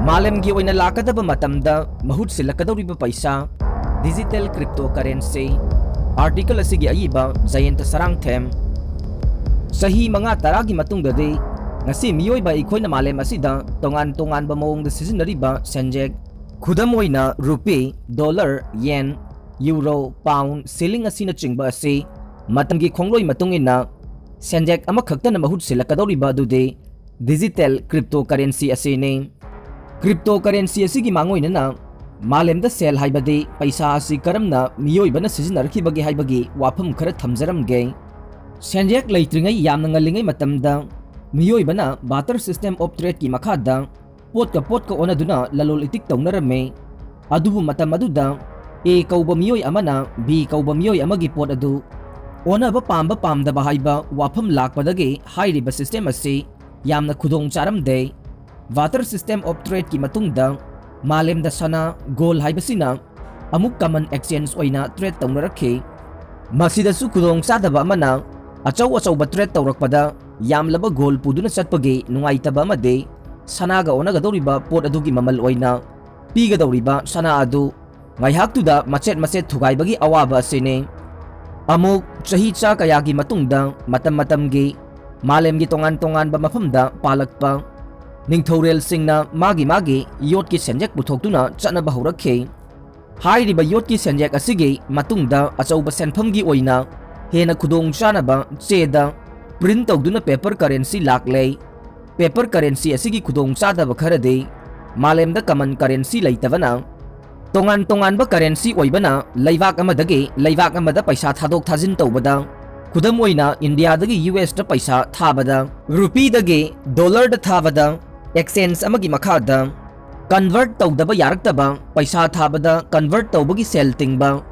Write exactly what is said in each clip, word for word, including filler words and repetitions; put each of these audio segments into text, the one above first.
ꯃꯥꯂꯦꯝꯒꯤ ꯑꯣꯏꯅ ꯂꯥꯛꯀꯗꯕ ꯃꯇꯝꯗ ꯃꯍꯨꯠ ꯁꯤꯜꯂꯛꯀꯗꯧꯔꯤꯕ ꯄꯩꯁꯥ, digital cryptocurrency꯫ Article ꯑꯁꯤꯒꯤ ꯑꯏꯕ ꯖꯌꯟꯇ ꯁꯔꯥꯡꯊꯦꯝ꯫ ꯆꯍꯤ ꯃꯉꯥ ꯇꯔꯥꯒꯤ ꯃꯇꯨꯡꯗꯗꯤ ꯉꯁꯤ ꯃꯤꯑꯣꯏꯕ ꯑꯩꯈꯣꯏꯅ ꯃꯥꯂꯦꯝ ꯑꯁꯤꯗ ꯇꯣꯉꯥꯟ ꯇꯣꯉꯥꯟꯕ ꯃꯑꯣꯡꯗ ꯁꯤꯖꯤꯟꯅꯔꯤꯕ ꯁꯦꯟꯖꯦꯛ, ꯈꯨꯗꯝ ꯑꯣꯏꯅ ꯔꯨꯄꯤ, ꯗꯣꯂꯔ, ꯌꯦꯟ, ꯌꯨꯔꯣ, ꯄꯥꯎꯟ, ꯁꯤꯂꯤꯡ ꯑꯁꯤꯅꯆꯤꯡꯕ ꯑꯁꯤ ꯃꯇꯝꯒꯤ ꯈꯣꯡꯂꯣꯏ ꯃꯇꯨꯡ ꯏꯟꯅ ꯁꯦꯟꯖꯦꯛ ꯑꯃꯈꯛꯇꯅ ꯃꯍꯨꯠ ꯁꯤꯜꯂꯛꯀꯗꯧꯔꯤꯕ ꯑꯗꯨꯗꯤ digital cryptocurrency ꯑꯁꯤꯅꯤ꯫ Cryptocurrency ꯑꯁꯤꯒꯤ ꯃꯥꯡꯑꯣꯏꯅꯅ ꯃꯥꯂꯦꯝꯗ ꯁꯦꯜ ꯍꯥꯏꯕꯗꯤ ꯄꯩꯁꯥ ꯑꯁꯤ ꯀꯔꯝꯅ ꯃꯤꯑꯣꯏꯕꯅ ꯁꯤꯖꯤꯟꯅꯔꯛꯈꯤꯕꯒꯦ ꯍꯥꯏꯕꯒꯤ ꯋꯥꯐꯝ ꯈꯔ ꯊꯝꯖꯔꯝꯒꯦ꯫ ꯁꯦꯟꯖꯦꯛ ꯂꯩꯇ꯭ꯔꯤꯉꯩ ꯌꯥꯝꯅ ꯉꯜꯂꯤꯉꯩ ꯃꯇꯝꯗ ꯃꯤꯑꯣꯏꯕꯅ barter system of tradeꯀꯤ ꯃꯈꯥꯗ ꯄꯣꯠꯀ ꯄꯣꯠꯀ ꯑꯣꯟꯅꯗꯨꯅ ꯂꯂꯣꯜ ꯏꯇꯤꯛ ꯇꯧꯅꯔꯝꯃꯤ꯫ ꯑꯗꯨꯕꯨ ꯃꯇꯝ ꯑꯗꯨꯗ A ꯀꯧꯕ ꯃꯤꯑꯣꯏ ꯑꯃꯅ B ꯀꯧꯕ ꯃꯤꯑꯣꯏ ꯑꯃꯒꯤ ꯄꯣꯠ ꯑꯗꯨ ꯑꯣꯟꯅꯕ ꯄꯥꯝꯕ ꯄꯥꯝꯗꯕ ꯍꯥꯏꯕ ꯋꯥꯐꯝ ꯂꯥꯛꯄꯗꯒꯤ ꯍꯥꯏꯔꯤꯕ system ꯑꯁꯤ ꯌꯥꯝꯅ ꯈꯨꯗꯣꯡ ꯆꯥꯔꯝꯗꯦ꯫ Barter system of tradeꯀꯤ ꯃꯇꯨꯡꯗ ꯃꯥꯂꯦꯝꯗ ꯁꯅꯥ, gold ꯍꯥꯏꯕꯁꯤꯅ ꯑꯃꯨꯛ common exchange ꯑꯣꯏꯅ trade ꯇꯧꯅꯔꯛꯈꯤ꯫ ꯃꯁꯤꯗꯁꯨ ꯈꯨꯗꯣꯡ ꯆꯥꯗꯕ ꯑꯃꯅ, ꯑꯆꯧ ꯑꯆꯧꯕ trade ꯇꯧꯔꯛꯄꯗ ꯌꯥꯝꯂꯕ gold ꯄꯨꯗꯨꯅ ꯆꯠꯄꯒꯤ ꯅꯨꯡꯉꯥꯏꯇꯕ ꯑꯃꯗꯤ ꯁꯅꯥꯒ ꯑꯣꯟꯅꯒꯗꯧꯔꯤꯕ ꯄꯣꯠ ꯑꯗꯨꯒꯤ ꯃꯃꯜ ꯑꯣꯏꯅ ꯄꯤꯒꯗꯧꯔꯤꯕ ꯁꯅꯥ ꯑꯗꯨ ꯉꯥꯏꯍꯥꯛꯇꯨꯗ ꯃꯆꯦꯠ ꯃꯆꯦꯠ ꯊꯨꯒꯥꯏꯕꯒꯤ ꯑꯋꯥꯕ ꯑꯁꯤꯅꯤ꯫ ꯑꯃꯨꯛ ꯆꯍꯤ ꯆꯥ ꯀꯌꯥꯒꯤ ꯃꯇꯨꯡꯗ ꯃꯇꯝ ꯃꯇꯝꯒꯤ ꯃꯥꯂꯦꯝꯒꯤ ꯇꯣꯉꯥꯟ ꯇꯣꯉꯥꯟꯕ ꯃꯐꯝꯗ ꯄꯥꯜꯂꯛꯄ ꯅꯤꯡꯊꯧꯔꯦꯜꯁꯤꯡꯅ ꯃꯥꯒꯤ ꯃꯥꯒꯤ ꯌꯣꯠꯀꯤ ꯁꯦꯟꯖꯦꯛ ꯄꯨꯊꯣꯛꯇꯨꯅ ꯆꯠꯅꯕ ꯍꯧꯔꯛꯈꯤ꯫ ꯍꯥꯏꯔꯤꯕ ꯌꯣꯠꯀꯤ ꯁꯦꯟꯖꯦꯛ ꯑꯁꯤꯒꯤ ꯃꯇꯨꯡꯗ ꯑꯆꯧꯕ ꯁꯦꯟꯐꯝꯒꯤ ꯑꯣꯏꯅ ꯍꯦꯟꯅ ꯈꯨꯗꯣꯡ ꯆꯥꯅꯕ ꯆꯦꯗ print ꯇꯧꯗꯨꯅ paper currency ꯂꯥꯛꯂꯦ꯫ Paper currency ꯑꯁꯤꯒꯤ ꯈꯨꯗꯣꯡ ꯆꯥꯗꯕ ꯈꯔꯗꯤ ꯃꯥꯂꯦꯝꯗ common currency ꯂꯩꯇꯕꯅ, ꯇꯣꯉꯥꯟ ꯇꯣꯉꯥꯟꯕ currency ꯑꯣꯏꯕꯅ ꯂꯩꯕꯥꯛ ꯑꯃꯗꯒꯤ ꯂꯩꯕꯥꯛ ꯑꯃꯗ ꯄꯩꯁꯥ ꯊꯥꯗꯣꯛ ꯊꯥꯖꯤꯟ ꯇꯧꯕꯗ, ꯈꯨꯗꯝ ꯑꯣꯏꯅ ꯏꯟꯗꯤꯌꯥꯗꯒꯤ ꯌꯨ ꯑꯦꯁꯇ ꯄꯩꯁꯥ ꯊꯥꯕꯗ, ꯔꯨꯄꯤꯗꯒꯤ ꯗꯣꯂꯔꯗ ꯊꯥꯕꯗ exchange ꯑꯃꯒꯤ ꯃꯈꯥꯗ convert ꯇꯧꯗꯕ ꯌꯥꯔꯛꯇꯕ, ꯄꯩꯁꯥ ꯊꯥꯕꯗ convert ꯇꯧꯕꯒꯤ ꯁꯦꯜ ꯇꯤꯡꯕ,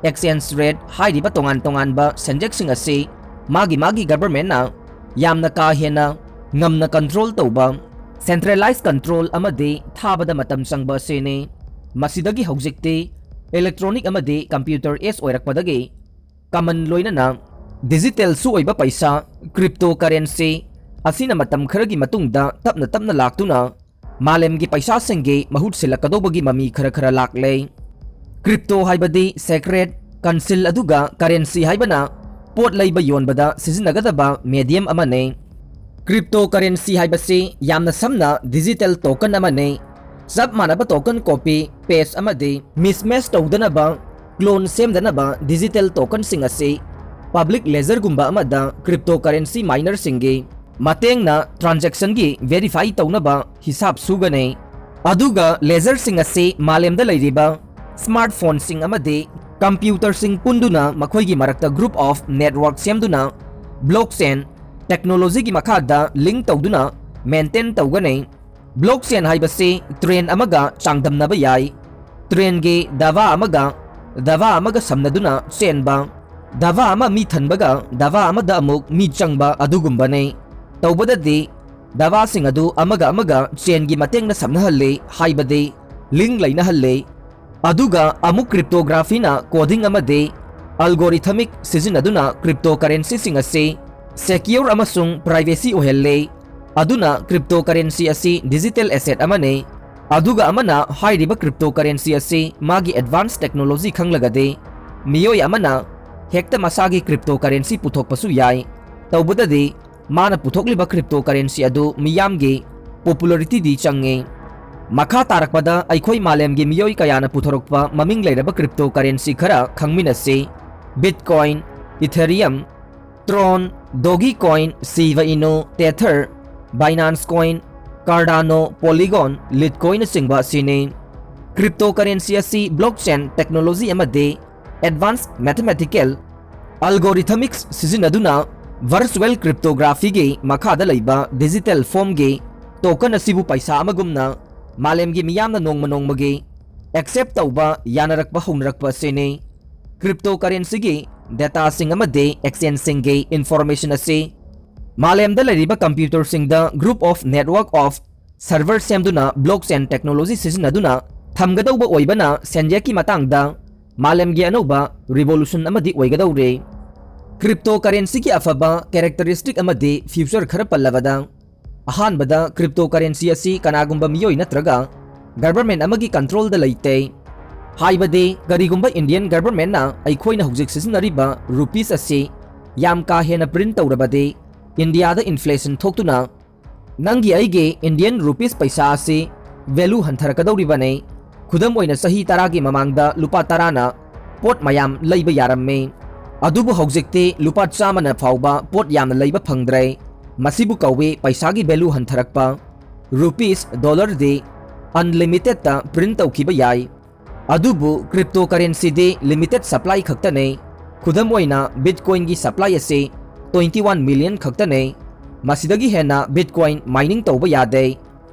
exchange rate ꯍꯥꯏꯔꯤꯕ ꯇꯣꯉꯥꯟ ꯇꯣꯉꯥꯟꯕ ꯁꯦꯟꯖꯦꯛꯁꯤꯡ ꯑꯁꯤ ꯃꯥꯒꯤ ꯃꯥꯒꯤ governmentꯅ ꯌꯥꯝꯅ ꯀꯥ ꯍꯦꯟꯅ ꯉꯝꯅ control ꯇꯧꯕ, centralized control ꯑꯃꯗꯤ ꯊꯥꯕꯗ ꯃꯇꯝ ꯆꯪꯕ ꯑꯁꯤꯅꯤ꯫ ꯃꯁꯤꯗꯒꯤ ꯍꯧꯖꯤꯛꯇꯤ electronic ꯑꯃꯗꯤ computer age ꯑꯣꯏꯔꯛꯄꯗꯒꯤ common ꯂꯣꯏꯅꯅ digitalꯁꯨ ꯑꯣꯏꯕ ꯄꯩꯁꯥ, cryptocurrency ꯑꯁꯤꯅ ꯃꯇꯝ ꯈꯔꯒꯤ ꯃꯇꯨꯡꯗ ꯇꯞꯅ ꯇꯞꯅ ꯂꯥꯛꯇꯨꯅ ꯃꯥꯂꯦꯝꯒꯤ ꯄꯩꯁꯥꯁꯤꯡꯒꯤ ꯃꯍꯨꯠ ꯁꯤꯜꯂꯛꯀꯗꯧꯕꯒꯤ ꯃꯃꯤ ꯈꯔ ꯈꯔ ꯂꯥꯛꯂꯦ꯫ Crypto ꯍꯥꯏꯕꯗꯤ sacred, conceal ꯑꯗꯨꯒ currency ꯍꯥꯏꯕꯅ ꯄꯣꯠ ꯂꯩꯕ ꯌꯣꯟꯕꯗ ꯁꯤꯖꯤꯟꯅꯒꯗꯕ medium ꯑꯃꯅꯤ꯫ Cryptocurrency ꯍꯥꯏꯕꯁꯤ ꯌꯥꯝꯅ ꯁꯝꯅ digital token ꯑꯃꯅꯤ꯫ ꯆꯞ ꯃꯥꯟꯅꯕ token copy, paste ꯑꯃꯗꯤ mismatch ꯇꯧꯗꯅꯕ, clone ꯁꯦꯝꯗꯅꯕ digital tokenꯁꯤꯡ ꯑꯁꯤ public ledgerꯒꯨꯝꯕ ꯑꯃꯗ cryptocurrency minerꯁꯤꯡꯒꯤ ꯃꯇꯦꯡꯅ transactionꯒꯤ verify ꯇꯧꯅꯕ ꯍꯤꯁꯥꯕ ꯁꯨꯒꯅꯤ꯫ ꯑꯗꯨꯒ ledgerꯁꯤꯡ ꯑꯁꯤ ꯃꯥꯂꯦꯝꯗ ꯂꯩꯔꯤꯕ smartphoneꯁꯤꯡ ꯑꯃꯗꯤ computerꯁꯤꯡ ꯄꯨꯟꯗꯨꯅ ꯃꯈꯣꯏꯒꯤ ꯃꯔꯛꯇ group of network ꯁꯦꯝꯗꯨꯅ blockchain technologyꯒꯤ ꯃꯈꯥꯗ link ꯇꯧꯗꯨꯅ maintain ꯇꯧꯒꯅꯤ꯫ Blockchain ꯍꯥꯏꯕꯁꯤ train ꯑꯃꯒ ꯆꯥꯡꯗꯝꯅꯕ ꯌꯥꯏ꯫ Trainꯒꯤ ꯗꯕꯥ ꯑꯃꯒ ꯗꯕꯥ ꯑꯃꯒ ꯁꯝꯅꯗꯨꯅ ꯆꯦꯟꯕ, ꯗꯕꯥ ꯑꯃ ꯃꯤ ꯊꯟꯕꯒ ꯗꯕꯥ ꯑꯃꯗ ꯑꯃꯨꯛ ꯃꯤ ꯆꯪꯕ ꯑꯗꯨꯒꯨꯝꯕꯅꯤ꯫ ꯇꯧꯕꯗꯗꯤ ꯗꯕꯥꯁꯤꯡ ꯑꯗꯨ ꯑꯃꯒ ꯑꯃꯒ chainꯒꯤ ꯃꯇꯦꯡꯅ ꯁꯝꯅꯍꯜꯂꯤ, ꯍꯥꯏꯕꯗꯤ link ꯂꯩꯅꯍꯜꯂꯤ꯫ ꯑꯗꯨꯒ ꯑꯃꯨꯛ cryptographyꯅ coding ꯑꯃꯗꯤ algorithmic ꯁꯤꯖꯤꯟꯅꯗꯨꯅ cryptocurrencyꯁꯤꯡ ꯑꯁꯤ secure ꯑꯃꯁꯨꯡ privacy ꯑꯣꯏꯍꯜꯂꯤ꯫ ꯑꯗꯨꯅ cryptocurrency ꯑꯁꯤ digital asset ꯑꯃꯅꯤ꯫ ꯑꯗꯨꯒ ꯑꯃꯅ ꯍꯥꯏꯔꯤꯕ cryptocurrency ꯑꯁꯤ ꯃꯥꯒꯤ advanced technology ꯈꯪꯂꯒꯗꯤ ꯃꯤꯑꯣꯏ ꯑꯃꯅ ꯍꯦꯛꯇ ꯃꯁꯥꯒꯤ cryptocurrency ꯄꯨꯊꯣꯛꯄꯁꯨ ꯌꯥꯏ꯫ ꯇꯧꯕꯗꯗꯤ ꯃꯥꯅ ꯄꯨꯊꯣꯛꯂꯤꯕ cryptocurrency ꯑꯗꯨ ꯃꯤꯌꯥꯝꯒꯤ popularityꯗꯤ ꯆꯪꯉꯤ꯫ ꯃꯈꯥ ꯇꯥꯔꯛꯄꯗ ꯑꯩꯈꯣꯏ ꯃꯥꯂꯦꯝꯒꯤ ꯃꯤꯑꯣꯏ ꯀꯌꯥꯅ ꯄꯨꯊꯣꯔꯛꯄ ꯃꯃꯤꯡ ꯂꯩꯔꯕ cryptocurrency ꯈꯔ ꯈꯪꯃꯤꯟꯅꯁꯤ꯫ Bitcoin, Ethereum, Tron, Dogecoin, Shiba Inu, Tether, Binance Coin, Cardano, Polygon, Litecoinꯅꯆꯤꯡꯕ ꯑꯁꯤꯅꯤ꯫ Cryptocurrency ꯑꯁꯤ blockchain technology ꯑꯃꯗꯤ advanced mathematical algorithmics ꯁꯤꯖꯤꯟꯅꯗꯨꯅ virtual cryptographyꯒꯤ ꯃꯈꯥꯗ ꯂꯩꯕ digital formꯒꯤ token ꯑꯁꯤꯕꯨ ꯄꯩꯁꯥ ꯑꯃꯒꯨꯝꯅ ꯃꯥꯂꯦꯝꯒꯤ ꯃꯤꯌꯥꯝꯅ ꯅꯣꯡꯃ ꯅꯣꯡꯃꯒꯤ accept ꯇꯧꯕ ꯌꯥꯅꯔꯛꯄ ꯍꯧꯅꯔꯛꯄ ꯑꯁꯤꯅꯤ꯫ Cryptocurrencyꯒꯤ dataꯁꯤꯡ ꯑꯃꯗꯤ exchangeꯁꯤꯡꯒꯤ information ꯑꯁꯤ ꯃꯥꯂꯦꯝꯗ ꯂꯩꯔꯤꯕ computerꯁꯤꯡꯗ group of network of server ꯁꯦꯝꯗꯨꯅ blockchain technology ꯁꯤꯖꯤꯟꯅꯗꯨꯅ ꯊꯝꯒꯗꯧꯕ ꯑꯣꯏꯕꯅ ꯁꯦꯟꯌꯦꯛꯀꯤ ꯃꯇꯥꯡꯗ ꯃꯥꯂꯦꯝꯒꯤ ꯑꯅꯧꯕ revolution ꯑꯃꯗꯤ ꯑꯣꯏꯒꯗꯧꯔꯦ꯫ Cryptocurrencyꯒꯤ ꯑꯐꯕ characteristic ꯑꯃꯗꯤ future ꯈꯔ ꯄꯜꯂꯕꯗ, ꯑꯍꯥꯟꯕꯗ, cryptocurrency ꯑꯁꯤ ꯀꯅꯥꯒꯨꯝꯕ ꯃꯤꯑꯣꯏ ꯅꯠꯇ꯭ꯔꯒ government ꯑꯃꯒꯤ controlꯗ ꯂꯩꯇꯦ꯫ ꯍꯥꯏꯕꯗꯤ, ꯀꯔꯤꯒꯨꯝꯕ Indian governmentꯅ ꯑꯩꯈꯣꯏꯅ ꯍꯧꯖꯤꯛ ꯁꯤꯖꯤꯟꯅꯔꯤꯕ rupees ꯑꯁꯤ ꯌꯥꯝ ꯀꯥ ꯍꯦꯟꯅ print ꯇꯧꯔꯕꯗꯤ, Indiaꯗ inflation ꯊꯣꯛꯇꯨꯅ ꯅꯪꯒꯤ ꯑꯩꯒꯤ Indian rupees ꯄꯩꯁꯥ ꯑꯁꯤ value ꯍꯟꯊꯔꯛꯀꯗꯧꯔꯤꯕꯅꯤ꯫ ꯈꯨꯗꯝ ꯑꯣꯏꯅ, ꯆꯍꯤ ꯇꯔꯥꯒꯤ ꯃꯃꯥꯡꯗ ꯂꯨꯄꯥ ꯇꯔꯥꯅ ꯄꯣꯠ ꯃꯌꯥꯝ ꯂꯩꯕ ꯌꯥꯔꯝꯃꯤ, ꯑꯗꯨꯕꯨ ꯍꯧꯖꯤꯛꯇꯤ ꯂꯨꯄꯥ ꯆꯥꯝꯃꯅ ꯐꯥꯎꯕ ꯄꯣꯠ ꯌꯥꯝꯅ ꯂꯩꯕ ꯐꯪꯗ꯭ꯔꯦ꯫ ꯃꯁꯤꯕꯨ ꯀꯧꯏ ꯄꯩꯁꯥꯒꯤ value ꯍꯟꯊꯔꯛꯄ꯫ Rupees, dollarꯗꯤ unlimitedꯇ print ꯇꯧꯈꯤꯕ ꯌꯥꯏ, ꯑꯗꯨꯕꯨ cryptocurrencyꯗꯤ limited supply ꯈꯛꯇꯅꯤ꯫ ꯈꯨꯗꯝ ꯑꯣꯏꯅ, Bitcoinꯒꯤ supply ꯑꯁꯤ twenty one million ꯈꯛꯇꯅꯤ꯫ ꯃꯁꯤꯗꯒꯤ ꯍꯦꯟꯅ Bitcoin mining ꯇꯧꯕ ꯌꯥꯗꯦ꯫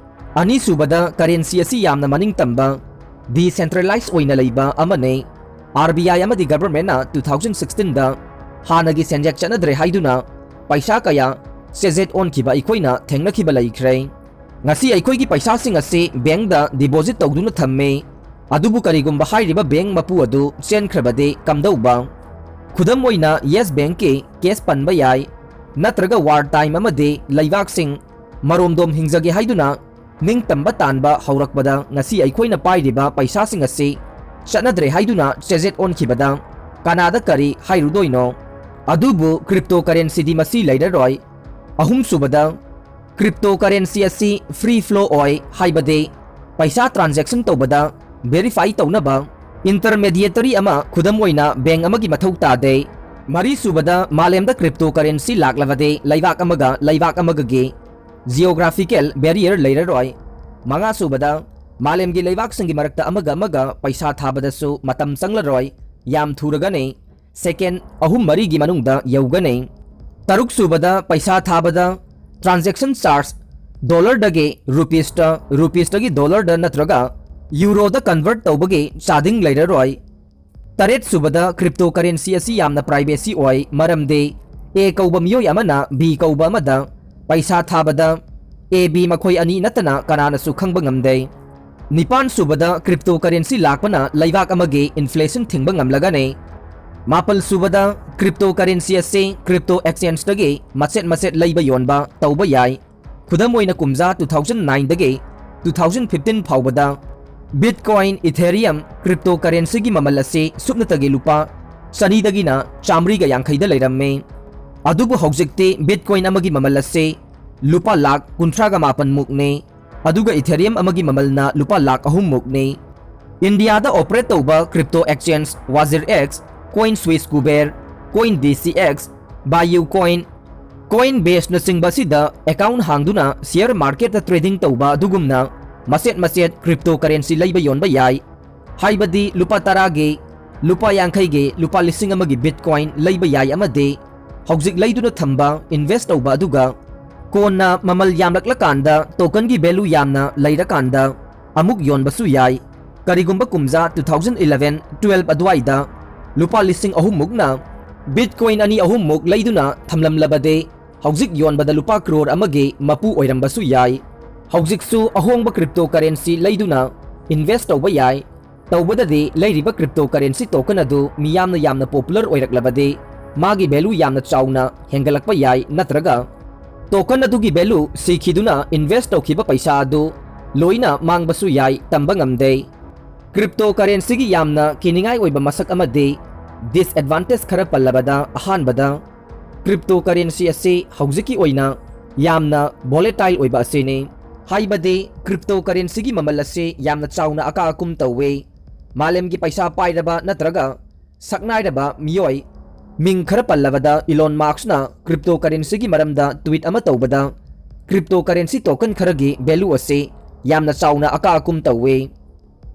ꯑꯅꯤꯁꯨꯕꯗ, currency ꯑꯁꯤ ꯌꯥꯝꯅ ꯃꯅꯤꯡꯇꯝꯕ, decentralized ꯑꯣꯏꯅ ꯂꯩꯕ ꯑꯃꯅꯤ꯫ RBI ꯑꯃꯗꯤ governmentꯅ two thousand sixteenꯗ ꯍꯥꯟꯅꯒꯤ ꯁꯦꯟꯖꯦꯛ ꯆꯠꯅꯗ꯭ꯔꯦ ꯍꯥꯏꯗꯨꯅ ꯄꯩꯁꯥ ꯀꯌꯥ ꯆꯦꯖꯦꯠ ꯑꯣꯟꯈꯤꯕ ꯑꯩꯈꯣꯏꯅ ꯊꯦꯡꯅꯈꯤꯕ ꯂꯩꯈ꯭ꯔꯦ꯫ ꯉꯁꯤ ꯑꯩꯈꯣꯏꯒꯤ ꯄꯩꯁꯥꯁꯤꯡ ꯑꯁꯤ bankꯗ deposit ꯇꯧꯗꯨꯅ ꯊꯝꯃꯤ, ꯑꯗꯨꯕꯨ ꯀꯔꯤꯒꯨꯝꯕ ꯍꯥꯏꯔꯤꯕ bank ꯃꯄꯨ ꯑꯗꯨ ꯆꯦꯟꯈ꯭ꯔꯕꯗꯤ ꯀꯝꯗꯧꯕ? ꯈꯨꯗꯝ ꯑꯣꯏꯅ, Yes Bankꯀꯤ case ꯄꯟꯕ ꯌꯥꯏ, ꯅꯠꯇ꯭ꯔꯒ war time ꯑꯃꯗꯤ ꯂꯩꯕꯥꯛꯁꯤꯡ ꯃꯔꯣꯝꯗꯣꯝ ꯍꯤꯡꯖꯒꯦ ꯍꯥꯏꯗꯨꯅ ꯅꯤꯡꯇꯝꯕ ꯇꯥꯟꯕ ꯍꯧꯔꯛꯄꯗ ꯉꯁꯤ ꯑꯩꯈꯣꯏꯅ ꯄꯥꯏꯔꯤꯕ ꯄꯩꯁꯥꯁꯤꯡ ꯑꯁꯤ ꯆꯠꯅꯗ꯭ꯔꯦ ꯍꯥꯏꯗꯨꯅ ꯆꯦꯖꯦꯠ ꯑꯣꯟꯈꯤꯕꯗ ꯀꯅꯥꯗ ꯀꯔꯤ ꯍꯥꯏꯔꯨꯗꯣꯏꯅꯣ? ꯑꯗꯨꯕꯨ cryptocurrencyꯗꯤ ꯃꯁꯤ ꯂꯩꯔꯔꯣꯏ꯫ ꯑꯍꯨꯝꯁꯨꯕꯗ, cryptocurrency ꯑꯁꯤ free flow ꯑꯣꯏ, ꯍꯥꯏꯕꯗꯤ ꯄꯩꯁꯥ transaction ꯇꯧꯕꯗ verify ꯇꯧꯅꯕ intermediary ꯑꯃ, ꯈꯨꯗꯝ ꯑꯣꯏꯅ bank ꯑꯃꯒꯤ ꯃꯊꯧ ꯇꯥꯗꯦ꯫ ꯃꯔꯤꯁꯨꯕꯗ, ꯃꯥꯂꯦꯝꯗ cryptocurrency ꯂꯥꯛꯂꯕꯗꯤ ꯂꯩꯕꯥꯛ ꯑꯃꯒ ꯂꯩꯕꯥꯛ ꯑꯃꯒꯒꯤ geographical barrier ꯂꯩꯔꯔꯣꯏ꯫ ꯃꯉꯥꯁꯨꯕꯗ, ꯃꯥꯂꯦꯝꯒꯤ ꯂꯩꯕꯥꯛꯁꯤꯡꯒꯤ ꯃꯔꯛꯇ ꯑꯃꯒ ꯑꯃꯒ ꯄꯩꯁꯥ ꯊꯥꯕꯗꯁꯨ ꯃꯇꯝ ꯆꯪꯂꯔꯣꯏ, ꯌꯥꯝ ꯊꯨꯔꯒꯅꯤ, second ꯑꯍꯨꯝ ꯃꯔꯤꯒꯤ ꯃꯅꯨꯡꯗ ꯌꯧꯒꯅꯤ꯫ ꯇꯔꯨꯛꯁꯨꯕꯗ, ꯄꯩꯁꯥ ꯊꯥꯕꯗ transaction charge dollarꯗꯒꯤ rupeesꯇ, rupeesꯇꯒꯤ dollarꯗ ꯅꯠꯇ꯭ꯔꯒ euroꯗ convert ꯇꯧꯕꯒꯤ ꯆꯥꯗꯤꯡ ꯂꯩꯔꯔꯣꯏ꯫ ꯇꯔꯦꯠꯁꯨꯕꯗ, cryptocurrency ꯑꯁꯤ ꯌꯥꯝꯅ privacy ꯑꯣꯏ, ꯃꯔꯝꯗꯤ A ꯀꯧꯕ ꯃꯤꯑꯣꯏ ꯑꯃꯅ B ꯀꯧꯕ ꯑꯃꯗ ꯄꯩꯁꯥ ꯊꯥꯕꯗ A B ꯃꯈꯣꯏ ꯑꯅꯤ ꯅꯠꯇꯅ ꯀꯅꯥꯅꯁꯨ ꯈꯪꯕ ꯉꯝꯗꯦ꯫ ꯅꯤꯄꯥꯟꯁꯨꯕꯗ, cryptocurrency ꯂꯥꯛꯄꯅ ꯂꯩꯕꯥꯛ ꯑꯃꯒꯤ inflation ꯊꯤꯡꯕ ꯉꯝꯂꯒꯅꯤ꯫ ꯃꯥꯄꯜꯁꯨꯕꯗ, cryptocurrency ꯑꯁꯤ crypto exchangeꯗꯒꯤ ꯃꯆꯦꯠ ꯃꯆꯦꯠ ꯂꯩꯕ ꯌꯣꯟꯕ ꯇꯧꯕ ꯌꯥꯏ꯫ ꯈꯨꯗꯝ ꯑꯣꯏꯅ, ꯀꯨꯝꯖꯥ two thousand nine ꯗꯒꯤ two thousand fifteen ꯐꯥꯎꯕꯗ Bitcoin, Ethereum cryptocurrency ꯒꯤ ꯃꯃꯜ ꯑꯁꯤ ꯁꯨꯞꯅꯇꯒꯤ ꯂꯨꯄꯥ ꯆꯅꯤꯗꯒꯤꯅ ꯆꯥꯃꯔꯤꯒ ꯌꯥꯡꯈꯩꯗ ꯂꯩꯔꯝꯃꯤ꯫ ꯑꯗꯨꯕꯨ ꯍꯧꯖꯤꯛꯇꯤ Bitcoin ꯑꯃꯒꯤ ꯃꯃꯜ ꯑꯁꯤ ꯂꯨꯄꯥ ꯂꯥꯈ ꯀꯨꯟꯊ꯭ꯔꯥꯒ ꯃꯥꯄꯟ ꯃꯨꯛꯅꯤ꯫ ꯑꯗꯨꯒ Ethereum ꯑꯃꯒꯤ ꯃꯃꯜꯅ ꯂꯨꯄꯥ ꯂꯥꯈ ꯑꯍꯨꯝ ꯃꯨꯛꯅꯤ꯫ ꯏꯟꯗꯤꯌꯥꯗ operate ꯇꯧꯕ crypto exchange Wazirx, CoinSwitch Kuber, CoinDCX, BayuCoin, Coinbase ꯅꯆꯤꯡꯕ ꯑꯁꯤꯗ account ꯍꯥꯡꯗꯨꯅ share market ꯇ trading ꯇꯧꯕ ꯑꯗꯨꯒꯨꯝꯅ ꯃꯆꯦꯠ ꯃꯆꯦꯠ cryptocurrency ꯂꯩꯕ ꯌꯣꯟꯕ ꯌꯥꯏ꯫ ꯍꯥꯏꯕꯗꯤ ꯂꯨꯄꯥ ꯇꯔꯥꯒꯤ, ꯂꯨꯄꯥ ꯌꯥꯡꯈꯩꯒꯤ, ꯂꯨꯄꯥ ꯂꯤꯁꯤꯡ ꯑꯃꯒꯤ Bitcoin ꯂꯩꯕ ꯌꯥꯏ ꯑꯃꯗꯤ ꯍꯧꯖꯤꯛ ꯂꯩꯗꯨꯅ ꯊꯝꯕ, invest ꯇꯧꯕ ꯑꯗꯨꯒ ꯀꯣꯟꯅ ꯃꯃꯜ ꯌꯥꯝꯂꯛꯂꯀꯥꯟꯗ token ꯒꯤ value ꯌꯥꯝꯅ ꯂꯩꯔꯀꯥꯟꯗ ꯑꯃꯨꯛ ꯌꯣꯟꯕꯁꯨ ꯌꯥꯏ꯫ ꯀꯔꯤꯒꯨꯝꯕ ꯀꯨꯝꯖꯥ two thousand eleven twelve ꯑꯗꯨꯋꯥꯏꯗ ꯂꯨꯄꯥ ꯂꯤꯁꯤꯡ ꯑꯍꯨꯝ ꯃꯨꯛꯅ Bitcoin ꯑꯅꯤ ꯑꯍꯨꯝ ꯃꯨꯛ ꯂꯩꯗꯨꯅ ꯊꯝꯂꯝꯂꯕꯗꯤ ꯍꯧꯖꯤꯛ ꯌꯣꯟꯕꯗ ꯂꯨꯄꯥ ꯀ꯭ꯔꯣꯔ ꯑꯃꯒꯤ ꯃꯄꯨ ꯑꯣꯏꯔꯝꯕꯁꯨ ꯌꯥꯏ꯫ ꯍꯧꯖꯤꯛꯁꯨ ꯑꯍꯣꯡꯕ cryptocurrency ꯂꯩꯗꯨꯅ invest ꯇꯧꯕ ꯌꯥꯏ꯫ ꯇꯧꯕꯗꯗꯤ ꯂꯩꯔꯤꯕ cryptocurrency token ꯑꯗꯨ ꯃꯤꯌꯥꯝꯅ ꯌꯥꯝꯅ popular ꯑꯣꯏꯔꯛꯂꯕꯗꯤ ꯃꯥꯒꯤ value ꯌꯥꯝꯅ ꯆꯥꯎꯅ ꯍꯦꯟꯒꯠꯂꯛꯄ ꯌꯥꯏ, ꯅꯠꯇ꯭ꯔꯒ token ꯑꯗꯨꯒꯤ value ꯁꯤꯈꯤꯗꯨꯅ invest ꯇꯧꯈꯤꯕ ꯄꯩꯁꯥ ꯑꯗꯨ ꯂꯣꯏꯅ ꯃꯥꯡꯕꯁꯨ ꯌꯥꯏ, ꯇꯝꯕ ꯉꯝꯗꯦ꯫ Cryptocurrency ꯒꯤ ꯌꯥꯝꯅ ꯀꯤꯅꯤꯡꯉꯥꯏ ꯑꯣꯏꯕ ꯃꯁꯛ ꯑꯃꯗꯤ disadvantage ꯈꯔ ꯄꯜꯂꯕꯗ, ꯑꯍꯥꯟꯕꯗ, cryptocurrency ꯑꯁꯤ ꯍꯧꯖꯤꯛꯀꯤ ꯑꯣꯏꯅ ꯌꯥꯝꯅ volatile ꯑꯣꯏꯕ ꯑꯁꯤꯅꯤ꯫ ꯍꯥꯏꯕꯗꯤ cryptocurrency ꯒꯤ ꯃꯃꯜ ꯑꯁꯤ ꯌꯥꯝꯅ ꯆꯥꯎꯅ ꯑꯀꯥ ꯑꯀꯨꯝ ꯇꯧꯋꯤ꯫ ꯃꯥꯂꯦꯝꯒꯤ ꯄꯩꯁꯥ ꯄꯥꯏꯔꯕ ꯅꯠꯇ꯭ꯔꯒ ꯁꯛꯅꯥꯏꯔꯕ ꯃꯤꯑꯣꯏ ꯃꯤꯡ ꯈꯔ ꯄꯜꯂꯕꯗ, Elon Musk ꯅ cryptocurrency ꯒꯤ ꯃꯔꯝꯗ tweet ꯑꯃ ꯇꯧꯕꯗ, cryptocurrency token ꯈꯔꯒꯤ value ꯑꯁꯤ ꯌꯥꯝꯅ ꯆꯥꯎꯅ ꯑꯀꯥ ꯑꯀꯨꯝ ꯇꯧꯋꯤ꯫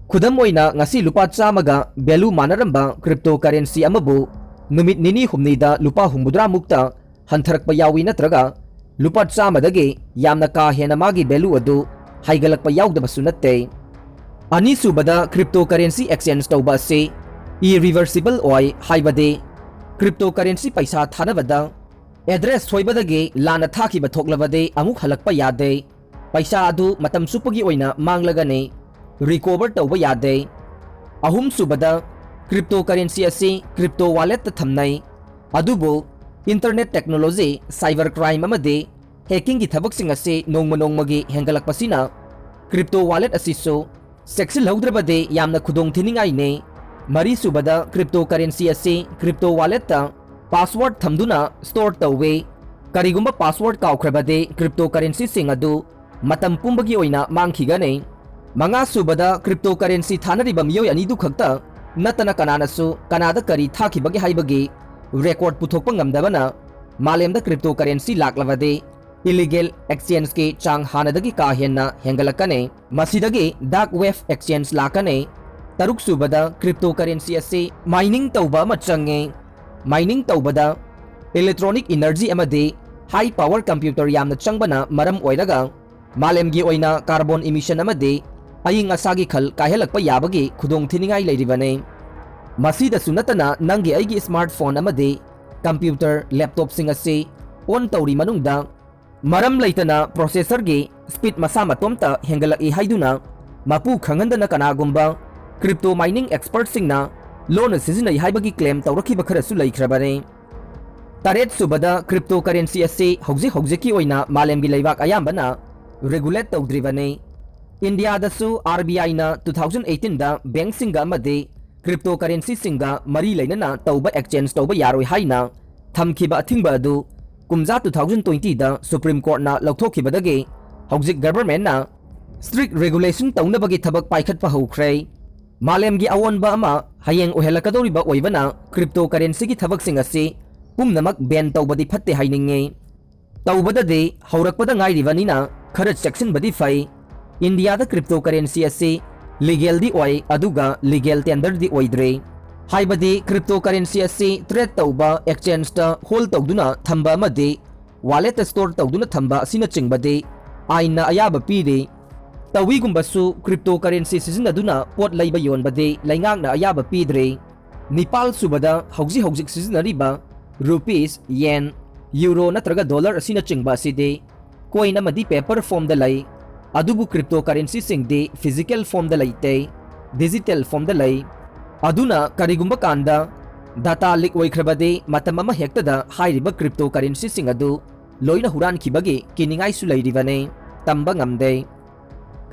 ꯈꯨꯗꯝ ꯑꯣꯏꯅ, ꯉꯁꯤ ꯂꯨꯄꯥ ꯆꯥꯝꯃꯒ value ꯃꯥꯟꯅꯔꯝꯕ cryptocurrency ꯑꯃꯕꯨ ꯅꯨꯃꯤꯠ ꯅꯤꯅꯤ ꯍꯨꯝꯅꯤꯗ ꯂꯨꯄꯥ ꯍꯨꯝꯐꯨꯇꯔꯥ ꯃꯨꯛꯇ ꯍꯟꯊꯔꯛꯄ ꯌꯥꯎꯏ, ꯅꯠꯇ꯭ꯔꯒ ꯂꯨꯄꯥ ꯆꯥꯝꯃꯗꯒꯤ ꯌꯥꯝꯅ ꯀꯥ ꯍꯦꯟꯅ ꯃꯥꯒꯤ value ꯑꯗꯨ ꯍꯥꯏꯒꯠꯂꯛꯄ ꯌꯥꯎꯗꯕꯁꯨ ꯅꯠꯇꯦ꯫ ꯑꯅꯤꯁꯨꯕꯗ, cryptocurrency exchange ꯇꯧꯕ ꯑꯁꯤ irreversible ꯑꯣꯏ, ꯍꯥꯏꯕꯗꯤ cryptocurrency ꯄꯩꯁꯥ ꯊꯥꯅꯕꯗ address ꯁꯣꯏꯕꯗꯒꯤ ꯂꯥꯟꯅ ꯊꯥꯈꯤꯕ ꯊꯣꯛꯂꯕꯗꯤ ꯑꯃꯨꯛ ꯍꯜꯂꯛꯄ ꯌꯥꯗꯦ꯫ ꯄꯩꯁꯥ ꯑꯗꯨ ꯃꯇꯝ ꯆꯨꯞꯄꯒꯤ ꯑꯣꯏꯅ ꯃꯥꯡꯂꯒꯅꯤ, recover ꯇꯧꯕ ꯌꯥꯗꯦ꯫ ꯑꯍꯨꯝꯁꯨꯕꯗ, cryptocurrency ꯑꯁꯤ crypto wallet ꯇ ꯊꯝꯅꯩ꯫ ꯑꯗꯨꯕꯨ internet technology, cyber crime ꯑꯃꯗꯤ ꯍꯦꯀꯤꯡꯒꯤ ꯊꯕꯛꯁꯤꯡ ꯑꯁꯤ ꯅꯣꯡꯃ ꯅꯣꯡꯃꯒꯤ ꯍꯦꯟꯒꯠꯂꯛꯄꯁꯤꯅ crypto wallet ꯑꯁꯤꯁꯨ ꯆꯦꯛꯁꯤꯜꯍꯧꯗ꯭ꯔꯕꯗꯤ ꯌꯥꯝꯅ ꯈꯨꯗꯣꯡ ꯊꯤꯅꯤꯡꯉꯥꯏꯅꯤ꯫ ꯃꯔꯤꯁꯨꯕꯗ, cryptocurrency ꯑꯁꯤ crypto walletꯇ password ꯊꯝꯗꯨꯅ store ꯇꯧꯏ꯫ ꯀꯔꯤꯒꯨꯝꯕ password ꯀꯥꯎꯈ꯭ꯔꯕꯗꯤ cryptocurrencyꯁꯤꯡ ꯑꯗꯨ ꯃꯇꯝ ꯄꯨꯝꯕꯒꯤ ꯑꯣꯏꯅ ꯃꯥꯡꯈꯤꯒꯅꯤ꯫ ꯃꯉꯥꯁꯨꯕꯗ, cryptocurrency ꯊꯥꯅꯔꯤꯕ ꯃꯤꯑꯣꯏ ꯑꯅꯤꯗꯨ ꯈꯛꯇ ꯅꯠꯇꯅ ꯀꯅꯥꯅꯁꯨ ꯀꯅꯥꯗ ꯀꯔꯤ ꯊꯥꯈꯤꯕꯒꯦ ꯍꯥꯏꯕꯒꯤ record ꯄꯨꯊꯣꯛꯄ ꯉꯝꯗꯕꯅ ꯃꯥꯂꯦꯝꯗ cryptocurrency ꯂꯥꯛꯂꯕꯗꯤ illegal exchangeꯀꯤ ꯆꯥꯡ ꯍꯥꯟꯅꯗꯒꯤ ꯀꯥ ꯍꯦꯟꯅ ꯍꯦꯟꯒꯠꯂꯛꯀꯅꯤ꯫ ꯃꯁꯤꯗꯒꯤ dark web exchange ꯂꯥꯛꯀꯅꯤ꯫ ꯇꯔꯨꯛꯁꯨꯕꯗ, cryptocurrency ꯑꯁꯤ mining ꯇꯧꯕ ꯑꯃ ꯆꯪꯉꯤ꯫ Mining ꯇꯧꯕꯗ electronic energy ꯑꯃꯗꯤ high power computer ꯌꯥꯝꯅ ꯆꯪꯕꯅ ꯃꯔꯝ ꯑꯣꯏꯔꯒ ꯃꯥꯂꯦꯝꯒꯤ ꯑꯣꯏꯅ carbon emission ꯑꯃꯗꯤ ꯑꯏꯪ ꯑꯁꯥꯒꯤ ꯈꯜ ꯀꯥꯏꯍꯜꯂꯛꯄ ꯌꯥꯕꯒꯤ ꯈꯨꯗꯣꯡꯊꯤꯅꯤꯡꯉꯥꯏ ꯂꯩꯔꯤꯕꯅꯤ꯫ ꯃꯁꯤꯗꯁꯨ ꯅꯠꯇꯅ ꯅꯪꯒꯤ ꯑꯩꯒꯤ smartphone ꯑꯃꯗꯤ computer, laptopꯁꯤꯡ ꯑꯁꯤ on ꯇꯧꯔꯤ ꯃꯅꯨꯡꯗ ꯃꯔꯝ ꯂꯩꯇꯅ processorꯒꯤ speed ꯃꯁꯥ ꯃꯇꯣꯝꯇ ꯍꯦꯟꯒꯠꯂꯛꯏ ꯍꯥꯏꯗꯨꯅ ꯃꯄꯨ ꯈꯪꯍꯟꯗꯅ ꯀꯅꯥꯒꯨꯝꯕ crypto mining expertꯁꯤꯡꯅ ꯂꯣꯟꯅ ꯁꯤꯖꯤꯟꯅꯩ ꯍꯥꯏꯕꯒꯤ claim ꯇꯧꯔꯛꯈꯤꯕ ꯈꯔꯁꯨ ꯂꯩꯈ꯭ꯔꯕꯅꯤ꯫ ꯇꯔꯦꯠꯁꯨꯕꯗ, cryptocurrency ꯑꯁꯤ ꯍꯧꯖꯤꯛ ꯍꯧꯖꯤꯛꯀꯤ ꯑꯣꯏꯅ ꯃꯥꯂꯦꯝꯒꯤ ꯂꯩꯕꯥꯛ ꯑꯌꯥꯝꯕꯅ regulate ꯇꯧꯗ꯭ꯔꯤꯕꯅꯤ꯫ ꯏꯟꯗꯤꯌꯥꯗꯁꯨ RBIꯅ two thousand eighteenꯗ bankꯁꯤꯡꯒ ꯑꯃꯗꯤ cryptocurrencyꯁꯤꯡꯒ ꯃꯔꯤ ꯂꯩꯅꯅ ꯇꯧꯕ exchange ꯇꯧꯕ ꯌꯥꯔꯣꯏ ꯍꯥꯏꯅ ꯊꯝꯈꯤꯕ ꯑꯊꯤꯡꯕ ꯑꯗꯨ ꯀꯨꯝꯖꯥ two thousand twentyꯗ Supreme Courtꯅ ꯂꯧꯊꯣꯛꯈꯤꯕꯗꯒꯤ ꯍꯧꯖꯤꯛ governmentꯅ strict regulation ꯇꯧꯅꯕꯒꯤ ꯊꯕꯛ ꯄꯥꯏꯈꯠꯄ ꯍꯧꯈ꯭ꯔꯦ꯫ ꯃꯥꯂꯦꯝꯒꯤ ꯑꯑꯣꯟꯕ ꯑꯃ ꯍꯌꯦꯡ ꯑꯣꯏꯍꯜꯂꯛꯀꯗꯧꯔꯤꯕ ꯑꯣꯏꯕꯅ cryptocurrencyꯒꯤ ꯊꯕꯛꯁꯤꯡ ꯑꯁꯤ ꯄꯨꯝꯅꯃꯛ ban ꯇꯧꯕꯗꯤ ꯐꯠꯇꯦ ꯍꯥꯏꯅꯤꯡꯉꯤ꯫ ꯇꯧꯕꯗꯗꯤ ꯍꯧꯔꯛꯄꯗ ꯉꯥꯏꯔꯤꯕꯅꯤꯅ ꯈꯔ ꯆꯦꯛꯁꯤꯟꯕꯗꯤ ꯐꯩ꯫ ꯏꯟꯗꯤꯌꯥꯗ cryptocurrency ꯑꯁꯤ legalꯗꯤ ꯑꯣꯏ, ꯑꯗꯨꯒ legal tenderꯗꯤ ꯑꯣꯏꯗ꯭ꯔꯤ꯫ ꯍꯥꯏꯕꯗꯤ cryptocurrency ꯑꯁꯤ trade ꯇꯧꯕ, exchangeꯇ hold ꯇꯧꯗꯨꯅ ꯊꯝꯕ ꯑꯃꯗꯤ walletꯇ store ꯇꯧꯗꯨꯅ ꯊꯝꯕ ꯑꯁꯤꯅꯆꯤꯡꯕꯗꯤ ꯑꯥꯏꯟꯅ ꯑꯌꯥꯕ ꯄꯤꯔꯤ꯫ ꯇꯧꯏꯒꯨꯝꯕꯁꯨ cryptocurrency ꯁꯤꯖꯤꯟꯅꯗꯨꯅ ꯄꯣꯠ ꯂꯩꯕ ꯌꯣꯟꯕꯗꯤ ꯂꯩꯉꯥꯛꯅ ꯑꯌꯥꯕ ꯄꯤꯗ꯭ꯔꯤ꯫ ꯅꯤꯄꯥꯜ ꯁꯨꯕꯗ, ꯍꯧꯖꯤꯛ ꯍꯧꯖꯤꯛ ꯁꯤꯖꯤꯟꯅꯔꯤꯕ rupees, yen, euro ꯅꯠꯇ꯭ꯔꯒ dollar ꯑꯁꯤꯅꯆꯤꯡꯕ ꯑꯁꯤꯗꯤ coin ꯑꯃꯗꯤ paper formꯗ ꯂꯩ, ꯑꯗꯨꯕꯨ cryptocurrencyꯁꯤꯡꯗꯤ physical formꯗ ꯂꯩꯇꯦ, digital formꯗ ꯂꯩ꯫ ꯑꯗꯨꯅ ꯀꯔꯤꯒꯨꯝꯕ ꯀꯥꯟꯗ data leak ꯑꯣꯏꯈ꯭ꯔꯕꯗꯤ ꯃꯇꯝ ꯑꯃ ꯍꯦꯛꯇꯗ ꯍꯥꯏꯔꯤꯕ cryptocurrencyꯁꯤꯡ ꯑꯗꯨ ꯂꯣꯏꯅ ꯍꯨꯔꯥꯟꯈꯤꯕꯒꯤ ꯀꯤꯅꯤꯡꯉꯥꯏꯁꯨ ꯂꯩꯔꯤꯕꯅꯤ꯫ ꯇꯝꯕ ꯉꯝꯗꯦ꯫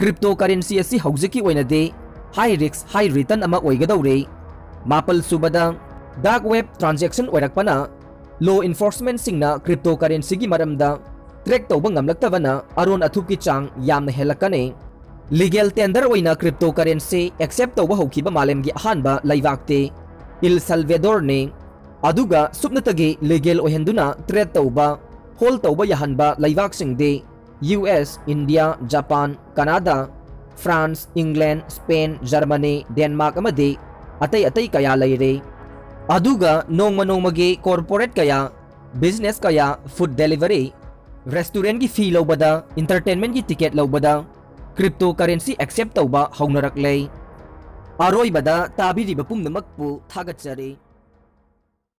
Cryptocurrency ꯑꯁꯤ ꯍꯧꯖꯤꯛꯀꯤ ꯑꯣꯏꯅꯗꯤ high risk, high return ꯑꯃ ꯑꯣꯏꯒꯗꯧꯔꯤ꯫ ꯃꯥꯄꯜ ꯁꯨꯕꯗ, dark web transaction ꯑꯣꯏꯔꯛꯄꯅ law enforcementꯁꯤꯡꯅ cryptocurrencyꯒꯤ ꯃꯔꯝꯗ track ꯇꯧꯕ ꯉꯝꯂꯛꯇꯕꯅ ꯑꯔꯣꯟ ꯑꯊꯨꯞꯀꯤ ꯆꯥꯡ ꯌꯥꯝꯅ ꯍꯦꯜꯂꯛꯀꯅꯤ꯫ Legal tender ꯑꯣꯏꯅ cryptocurrency accept ꯇꯧꯕ ꯍꯧꯈꯤꯕ ꯃꯥꯂꯦꯝꯒꯤ ꯑꯍꯥꯟꯕ ꯂꯩꯕꯥꯛꯇꯤ El Salvadorꯅꯤ꯫ ꯑꯗꯨꯒ ꯁꯨꯞꯅꯇꯒꯤ legal ꯑꯣꯏꯍꯟꯗꯨꯅ trade ꯇꯧꯕ, hold ꯇꯧꯕ ꯌꯥꯍꯟꯕ ꯂꯩꯕꯥꯛꯁꯤꯡꯗꯤ U S, India, Japan, Canada, France, England, Spain, Germany, Denmark ꯑꯃꯗꯤ ꯑꯇꯩ ꯑꯇꯩ ꯀꯌꯥ ꯂꯩꯔꯤ꯫ ꯑꯗꯨꯒ ꯅꯣꯡꯃ ꯅꯣꯡꯃꯒꯤ corporate ꯀꯌꯥ, business ꯀꯌꯥ, food delivery, restaurantꯀꯤ fee ꯂꯧꯕꯗ, entertainmentꯀꯤ ticket ꯂꯧꯕꯗ cryptocurrency accept ꯇꯧꯕ ꯍꯧꯅꯔꯛꯂꯦ꯫ ꯑꯔꯣꯏꯕꯗ ꯇꯥꯕꯤꯔꯤꯕ ꯄꯨꯝꯅꯃꯛꯄꯨ ꯊꯥꯒꯠꯆꯔꯤ꯫